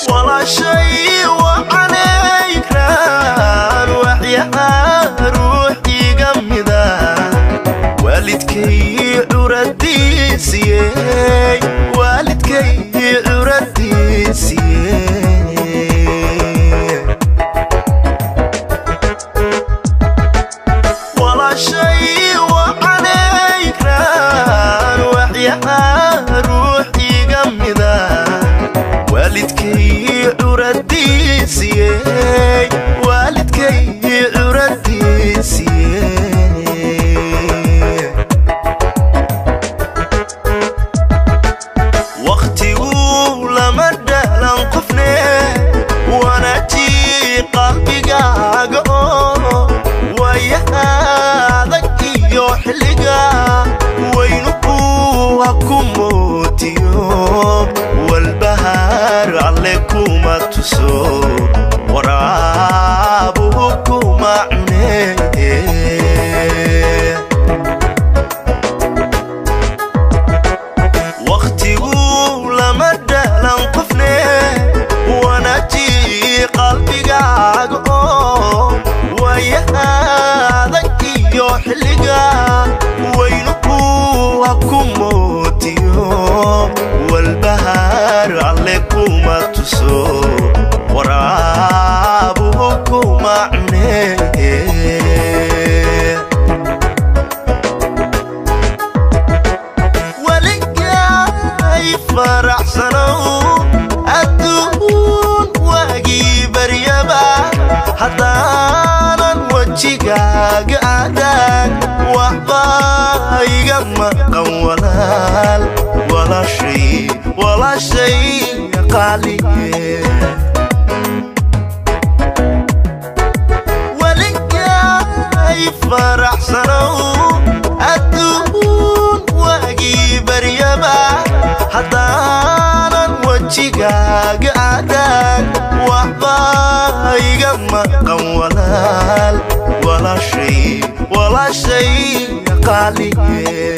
Walaashay wacanay kraan, waxyaha ruux iga mida, waalidkay curadiisiyey, waalidkay curadiisiyey. Walaashay wacanay kraan, waxyaha ruux iga mida, waalidkay curadiisiyey, waalidkay curadiisiyey. Wakhtigu lama dhalan qofne, wanaaji qalbigaaga oo waayaha adag iyo xilliga waynu ha ku mootiyo, walbahaar alle kuma tuso, waraabuhu kuma cune. Wakhtigu lama dhalan qofne, wanaaji qalbigaaga oo waayaha adag iyo xilliga waynu ha ku mootiyo, walbahaar alle kuma tuso, waraabuhu kuma cune. Weligay faraxsanow adduun waagii baryaba, haddaanan wejigaaga adag waxba iga maqan walaal, walaashay, walaashay qaaliye. Weligay faraxsanow adduun waagii baryaba, haddaanan wejigaaga adag waxba iga maqan walaal, walaashay, walaashay qaaliye.